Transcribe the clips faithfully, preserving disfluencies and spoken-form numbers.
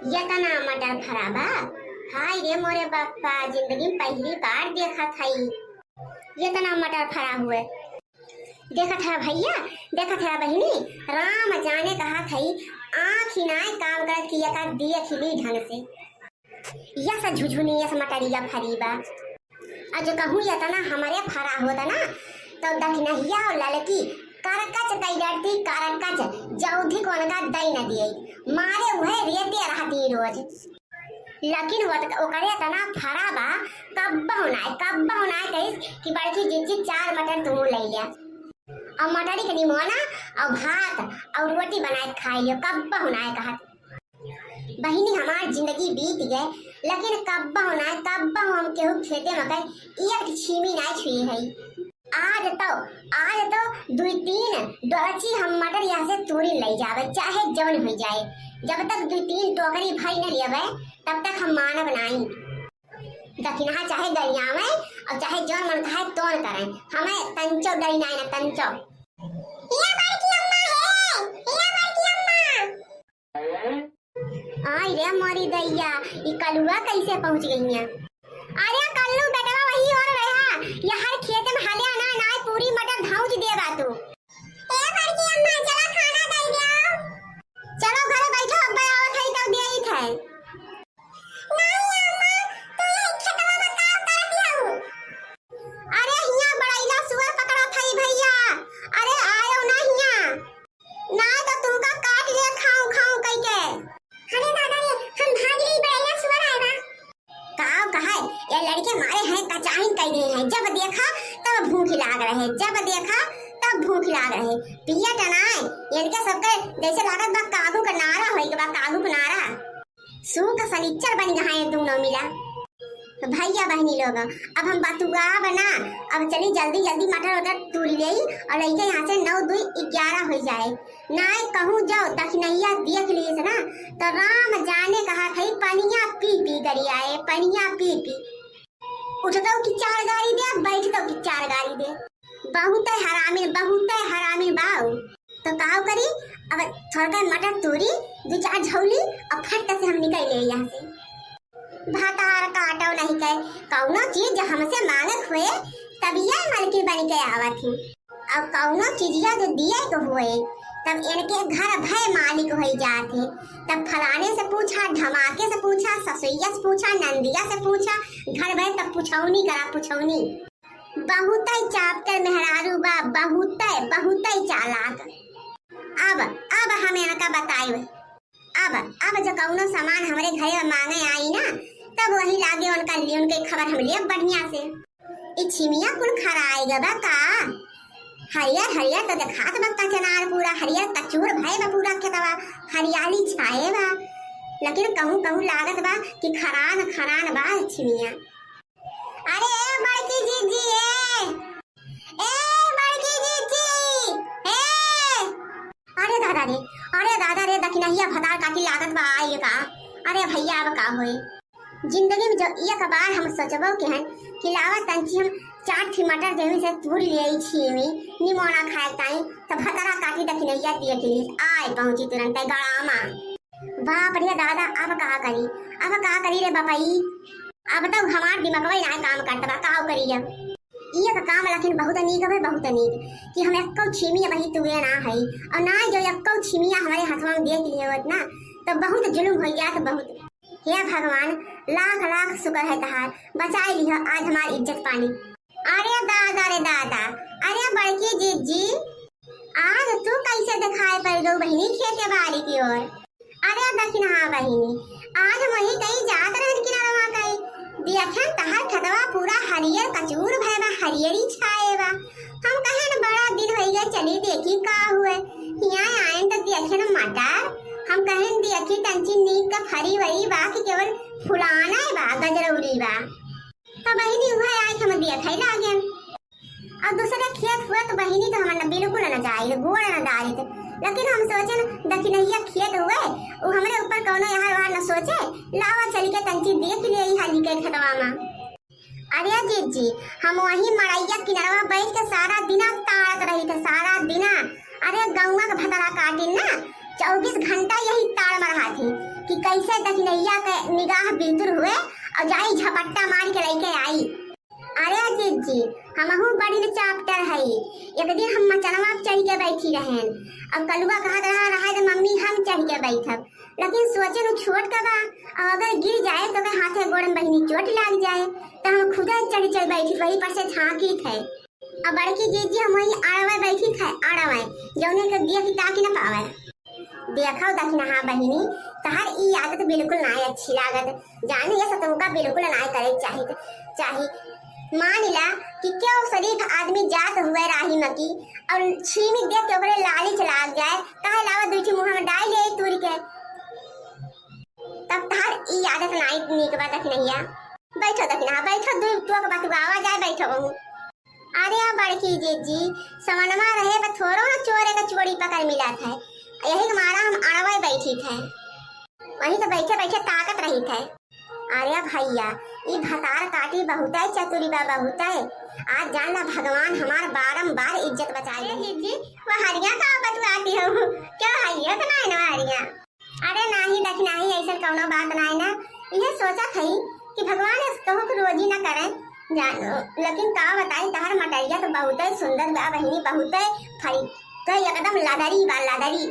यतना मटर फरा बा? हाय रे मोरे बापा, जिंदगी में पहली बार देखत हई यतना मटर फरा हुए। देखत है भैया, देखत है बहिनी, राम जाने कहत हई, आँख ही नाय काम करत कि एका देख ली ढंग से। यस झुझुनी, यस मटरिया फरी बा। और जो कहूँ यतना हमरे फरा होता ना, तो दखिनहिया और ललकी करकच कई डरती, करकच, जौधी को उनका दई न दिए, मारे उहे रेते रहती रोज। लेकिन वो त-, ओकरे तना फरा बा, कब्बहु नाय, कब्बहु नाय कहिस कि बड़की जिज्जी चार मटर तू ले लिया। और मटरी के निमोना और भात और रोटी बनाए के खाई लियो, कब्बहु नाय कहत। बहिनी, हमार जिंदगी बीत गए, लेकिन कब्बहु नाय, कब्बहु हम केहू खेते में गए एक छीमी नाय छुए है। आज तो, आज तो दुई तीन डोलची हम मटर यहाँ से तूरी ले जावे, चाहे जवन हो जाए। जब तक दुई तीन टोकरी भरी न लेवे, तब तक हम मानब नाई। दखिनहा चाहे गरियावे और चाहे जौन मन कहे तोन करे, हमें तंचो डरी नाई ना तंचो। या बड़की अम्मा है, या बड़की अम्मा। आई रे मोरी दैया, ई कलुआ कैसे पहुँच गई है? अरे कल्लू बेटवा वही और रहा, ये हर खेत में हले अना नाय पूरी मटर धौंच देबा तू। ए बड़की अम्मा, चला खाना दे दियो। चलो घरे बैठो, अब आवत है तब दे आई थे। नहीं अम्मा, तू ये खेतवा में का कर दियो? अरे हिया बड़ैला सुअर पकड़ा था भैया, अरे आयो ना हिया। ना तो तुमका काट ले खाऊं खाऊं कह के। अरे दादा रे, हम भाग गई, बड़ैया सुअर आए बा। काव कहे, ये लड़के मारे हैं कचाइन कह गए हैं, जब देखा तब भूख लाग रहे, जब देखा तब भूख लाग रहे। पिया टनाए, इनके सबके जैसे लागत बा कागू का नारा होई के बा, कागू का नारा। सूक सनिच्चर बन गए हैं दोनों मिला। तो भैया बहनी लोग, अब हम बतुआब ना, अब चली जल्दी जल्दी मटर वटर तूर लेई और लइके यहाँ से नौ दुई ग्यारह हो जाए। नाय कहूँ जाओ दखिनैया देख लीस ना, तो राम जाने कहा थई पनिया पी पी गरियाए, पनिया पी पी। उठतौ कि चार गारी दे, बैठतौ कि चार गारी दे। बहुते हरामी, बहुते हरामी बाऊ। तो काव करी, अब थोड़का मटर तूरी, दू चार झौली, और फट से हम निकल ले यहाँ से। भतार काटो नहीं के, कौनो चीज जो हमसे मांगत हुए, तब ये मलकी बन के आवत ही। और कौनो चीजिया जो दिए के हुए, तब इनके घर भय मालिक होई जात है। तब फलाने से पूछा, धमाके से पूछा, ससुइया से पूछा, नंदिया से पूछा, घर भय तब पुछौनी करा, पुछौनी। बहुतै चापटर मेहरारू बा, बहुतै, बहुतै चालाक। अब, अब हम इनका बताइब। अब, अब जो कौनो सामान हमरे घरे में मांगे आई ना, तब वही लागे उनका लिए, उनके खबर हम लेब बढ़िया से। ई छिमिया कुल खराए गबा का? हरियर हरियर तो देखात बा कचनार, पूरा हरियर कचूर भय बा पूरा खेतवा, हरियाली छाए बा। लेकिन कहूँ कहूँ लागत बा कि खरान खरान बा छिमिया। अरे ए बड़की जीजी, ए, ए बड़की जीजी, ए। अरे दादा रे, अरे दादा रे, दखिनहिया भतार काटी लागत बा आई का। अरे भैया अब का होई? जिंदगी में जो एक बार हम सोचबो के हन कि लावा तंची हम चार ठी मटर जमीन से तूर ले आई छी में निमोना खाए ताई, तो भतारा काटी दखिनहिया दिए के लिए आए पहुंची तुरंत गड़ामा। बाप रे दादा, अब का करी, अब का करी रे बपई, अब तो हमार दिमागवा ही ना काम करत बा, का करी अब। ई एक काम लेकिन बहुत नीक हवे, बहुत नीक कि हम एक्को छिमी अबही तुए ना हई, और ना जो एक्को छिमिया हमारे हथवा में देख लिए होत ना, तो बहुत जुलुम हो जात, बहुत। हे भगवान, लाख लाख शुक्र है तहार, बचाई लिह आज हमार इज्जत पानी। अरे दादा रे दादा, अरे बड़की जीजी, आज तू कैसे दिखाई पड़ गऊ बहिनी खेते बाड़ी की ओर? अरे दखिनहा बहिनी, आज वही कहीं जात रहन किनारवा कहीं, देखन तहार खेतवा पूरा हरियर कचूर भय बा, हरियरी छाए बा। हम कहन बड़ा दिन होई गए, चली देखी का हुए। हियाँ आयन तो देखन मटर, हम कहन देखी तंची नीक का फरी वरी बा कि केवल फुलाना बा, गजरौली बा। तो बहिनी उहे आए हम देखै लागेन। और दूसरे खेत हुए तो बहिनी तो हमन बिल्कुल न जाइत, गोड़ न डारित। लेकिन हम सोचेन दखिनहिया खेत हुए, उ हमरे ऊपर कौनो यहाँ वहाँ न सोचे, लावा चल के तंची देख लिए यहाँ निके खेतवा मा। अरे जीजी, हम वही मड़ैया किनरवा बैठ के सारा दिना ताड़त रही थे, सारा दिना। अरे गौवा के भतरा काटिन ना, चउबीस घंटा यही ताड़ मरहा थी कि कैसे दखिनहिया के निगाह बितुर हुए और जाई झपट्टा मार के लइके आई। अरे जीजी, हमहू बड़ी चापटर हई। एक दिन हम मचनवा पे चढ़ के बैठी रहेन और कलुआ कहत रहा, "रहे दे मम्मी, हम चढ़ के बैठब।" लेकिन सोचेन उ छोट का बा, और अगर गिर जाए तो ओके हाथे गोड़ में बहिनी चोट लाग जाए, तो हम खुदे चढ़ चढ़ बैठी, वही पर से झांकी थे। अब बड़की जीजी हम वही आड़वे बैठी थे, आड़वे, जौने के दिया की ताकी न पावे। देखो दखिनहा बहिनी, तहार ई आदत बिल्कुल नाय अच्छी लागत। जाने ये सब तुमका बिल्कुल नाय करे चाहित, चाही। मान ला कि क्यों शरीफ आदमी जात हुए राही मकी और छीमी देख के ओकरे लालिच लाग जाए, काहे लावा दुई ठे मुँह में डाल ले तूर के। तब तहार ई आदत नाय नीक बा दखिनहिया। बैठो दखिनहा, बैठो, दुई टोक बतुआवा जाए, बैठो बहू। अरे आ बड़की जीजी, समनमा रहे बा थोरो न चोरे का चोरी पकड़ मिला था, यही के मारा हम अड़वे बैठी थे, वहीं तो बैठे बैठे ताकत रही थे। अरे भैया, ई भतार काटी बहुते चतुरी बा, बहुते। आज जान ला भगवान हमार बारंबार इज्जत बचाई। अरे जीजी, वहरिया का बतुआती हो? क्या हरिया तो नाय ना वहरिया? अरे नाही दखिनहा, ऐसन कौनो बात नाय ना। इहे सोचत हई कि भगवान इस कहू के रोजी ना करे जानो, लेकिन का बताई, तहर मटरिया तो बहुते सुंदर बा बहिनी, बहुते फरी के एकदम लदरी बा, लदरी।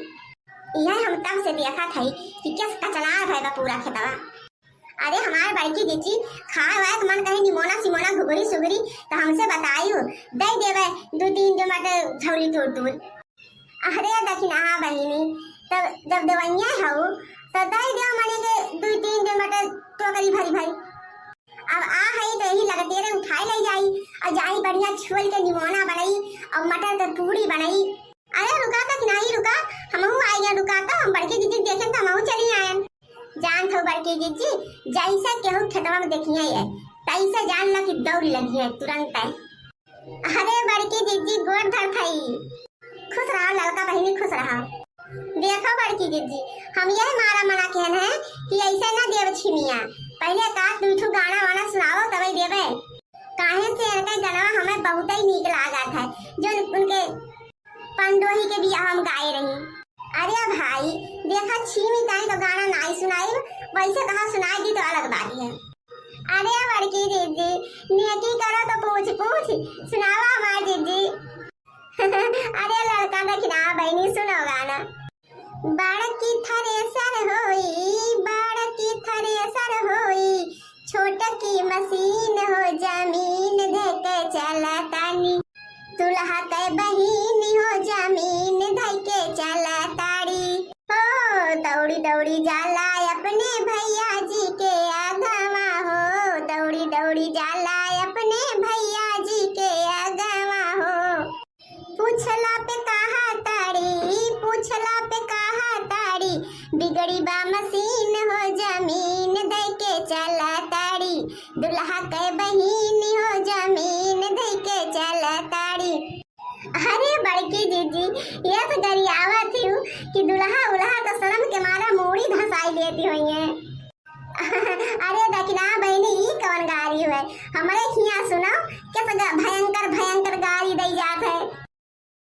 इहे हम तब से देखत हई कि कस कचनार भय बा पूरा खेतवा। अरे हमार बड़की जीजी, खाए वाए के मन कहे निमोना सिमोना घुघरी सुघरी तो हमसे बताइयो, दे देवे दू तीन जो मटे झौली तूर तूर। अरे दखिनहा बहिनी, तब जब देवैया हऊ तो दे देव मने के दू तीन जो मटे टोकरी भरी भरी। अब आ हई तो यही लगते रे उठाए ले जाई और जाई बढ़िया छोल के निमोना बनाई और मटर के पूरी बनाई। अरे रुका दखिनहा, रुका, हमहू आई गया, रुका तो हम बड़की जीजी देखेन तो हमहू चली आयन। जान थो बड़की जीजी, जैसे केहू खेतवा में देखिए है, तैसे जान ला कि दौड़ लगी है तुरंत है। अरे बड़की जीजी गोड़ धर थई। खुश रहा ललका बहिनी, खुश रहा। देखो बड़की जीजी, हम यह मारा मना केहन है कि ऐसे ना देव छिमिया, पहले का दू ठो गाना वाना सुनाओ तबे देवे। काहे से इनके गाना हमें बहुत ही नीक लागत है, जो उनके पंडोही के बियाह हम गाए रही। अरे भाई, देखा छीमी ताई तो गाना नाई सुनाई, वैसे कहा सुनाई दी तो अलग बात है। अरे बड़की जीजी, नेकी करो तो पूछ पूछ, सुनावा हमार जीजी। अरे ललका दखिनहा बहिनी, सुनो गाना। बड़की थ्रेसर होई, बड़की थ्रेसर होई, छोटकी मशीन हो जमीन धके चला तानी। दुल्हा के बहिन हो जमीन धके चला तारी। हो दौड़ी दौड़ी जाला अपने भैया जी के आगवा हो, दौड़ी दौड़ी जाला अपने भैया जी के आगवा हो। पूछला पे कहा तारी, पूछला पे कहा तारी, बिगड़ी बा मशीन हो जमीन धके चला तारी। दुल्हा के बहिन